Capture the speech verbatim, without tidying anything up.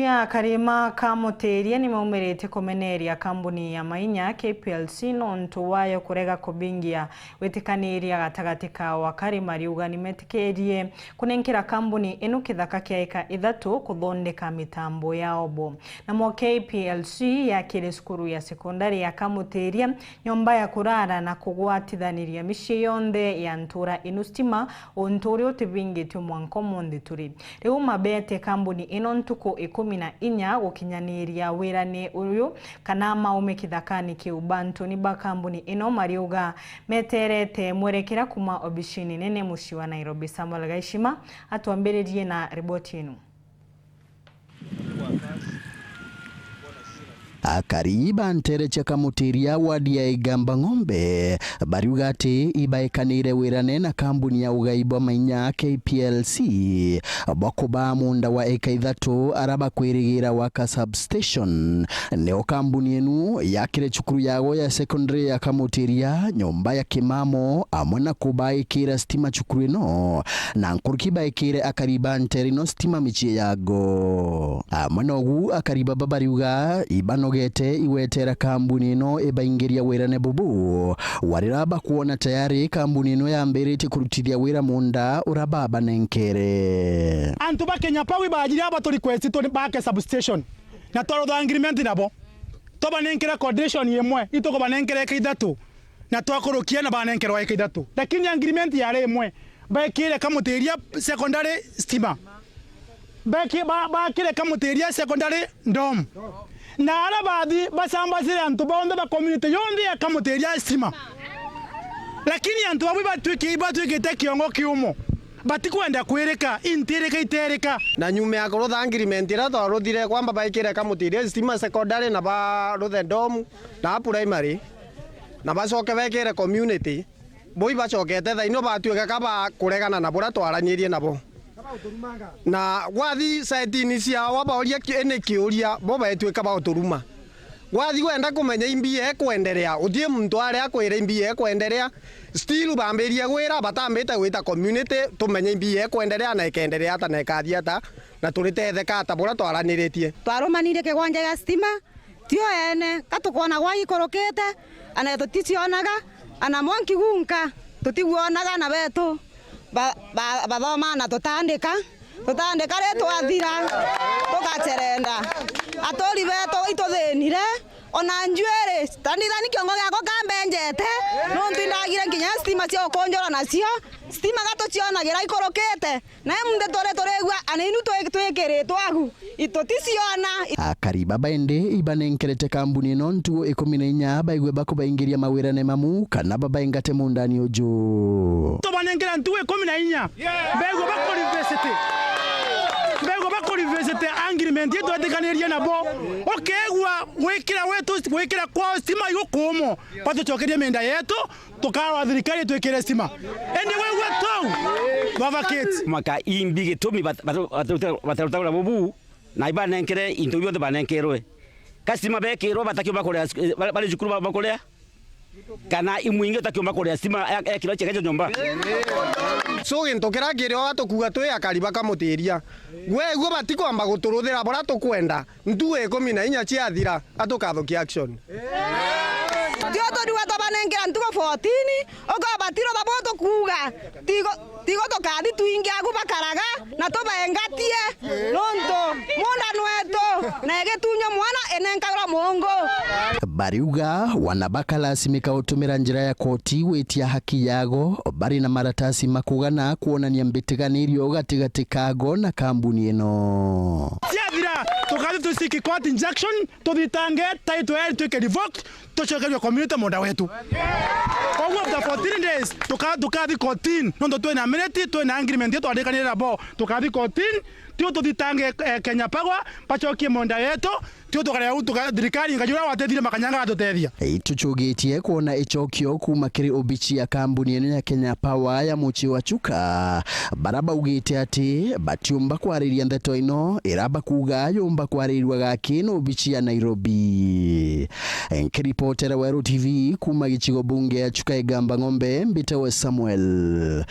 Ya karima ka Mutiria nimaumirite kumeneria kambuni ya Mainya K P L C nontu wayo kurega kubingia witikaniria gatagati kao. Akari mariuga nimetikirie kunenkera kambuni ino kithaka kia eka ithatu kuthondeka mitambo ya obo. Namo K P L C yakire cukuru ya sekondari ya Kamutiria nyomba ya kurara na kugwatithaniria micii yonthe ya ntura ino stima, untu uria utibingitue mwanka umunthi turi. Riu mabete kambuni ino ntuku ikumi na inya gukinyaniria wirani uyu kana maume kithakani kiu. Bantuni ba kambuni ino mariuga meterete mwerekera kuma obicini nene mucii wa Nairobi. Samuel Gaishima atwambiririe na riboti ino. Akari ba ntere cia Kamutiria wadi ya Igamba Ng'ombe bariuga ati ibaekanire wirane na kambuni ya ugai bwa Mainya K P L C bwa kubaa munda wa eka ithatu ara bakwirigira waka substation. Nio kambuni enu yakire cukuru yago ya secondary ya Kamutiria nyomba ya kimamo amwe na kubaikira stima cukuru ino, na nkuruki baikire akari ba ntere ino stima micii yago. Amwe nogu akari baba bariuga ibanogete igwetera kambuni ino ibaingiria wirane bubu, warira bakwona tayari kambuni ino yambiritie kurutithia wira munda ura babanenkere. Antu ba Kenya Power ibajire aba turi kwesi turi bake substation, na twarutha agreement nabo tubanenkere coordination imwe, itukubanenkere eka ithatu. Na twakurukia na banenkerwa eka ithatu. Lakini agreement yari imwe. Baikire Kamutiria secondary stima. Baki-, ba-, bakire Kamutiria secondary dome. Na ara bathi basambacire antu bonthe ba community yonthe ya Kamutiria stima. Lakini antu babu ibatwiki-, ibatwikite kiongo kiumo. Batikwenda kwirika, intirika iterika. Na nyuma ya kurutha agreement iria twaruthire kwamba baikire Kamutiria stima secondary na baruthe dome na primary. Na bacoke bekire community, bo ibacokete thaino batuike ka ba kuregana na buria twaranirie nabo. Na gwathi saitini ciao, wabaoria ki-, ni kiuria, bo betuika ba uturuma. Gwathi wenda kumenya imbia ekwenderea, uthie muntu aria akwira imbia ekwenderea, still bambirie gwira, batambite gwita community, tumenye imbia ekwenderea na ikenderea ata na ikathia ata, na turitetheka ata buria twaraniritie. Twarumanire kigwanja gia stima, tio ene, ka tukwona gwa ikurukite, ana tuticionaga, ana mwanki gunka, tutiguonaga ana betu ba-, ba-, bathoma na tutandika, tutandika ri twathira, tugacerenda. Aturi betu ituthinire, ona njuiri, tanithani kiongo giakwa kambenjete, nontu indagire nginya stima cia ukunjura nacio, stima ga tucionagira ikurukite, na imunthe turi turigua, ana inu twi-, twikiritwe agu, ituticiona. Akari baba indi ibanenkerete kambuni ino ntugu ikumi na inya baigue bakubaingiria mawirane mamu kana babaingate mundani uju. Tubanenkera ntugu ikumi na inya, baigue bakurevisit, baigue bakurevisit agreement itwetikanirie nabo. Ukeegua gwikira gwetu, gwikira kwao stima igukuumwo, batucokerie mienda yetu, tukarora thirikari itwikire stima. Indi wigua tou, twavakite. Maka imbi gitumi bat-, bat-, bat-, batarutagura bubu, na ibanenkere into bionthe banenkerwe. Ka stima bekirwe batakiumba kuria, eh, bari, bari cukuru ba, bakuria? Kana imwingi utakiumba kuria stima ya, ya kiro cheke cho nyomba? So gintu kiria kirio tukuga twi akari ba Kamutiria. Gwe iguo batikwamba guturuthira buria tukwenda. Ntugu ikumi na inya ciathira, atukathukia action. Tio tudiwa twabanenkera ntugu fourteen, ukobatiro babo tukuuga, tigo, tigo tukathi twingi agu bakaraga, na tubaengatie, nontu mundani wetu, na igitunyo mwana inenkagirwa mungu. Bariuga wana bakalasimika utumira njira ya koti gwitia haki yago, bari na maratasi makugana kuonania mbitiganirio gatigati kago na kambuni ino. Ciathira, tukathi tu seek court injunction, tuthitange title yetu ituike revoked, tucokerwe community munda wetu. Koguo after fourteen days, tuka-, tukathi kotini, nontu twina minute, twina agreement yetu twandikanire nabo, tukathi kotini, tio tuthitange, eh, Kenya Power, bacokie munda yetu, tio tukarega gu-, tuka-, thirikari ngajura watethire makanyanga gatutethia. Itucugitie kwona icokio kuma kiri obici ya kambuni ino ya Kenya Power ya mucii wa Chuka, bara baugite ati batiumba kwariria ndeto ino, ira bakuga yumba kwaririrwa gaki na obici ya Nairobi. Nkiripotera Weru T V kuma gicigo bunge ya Chuka Igamba Ng'ombe, mbitawe Samuel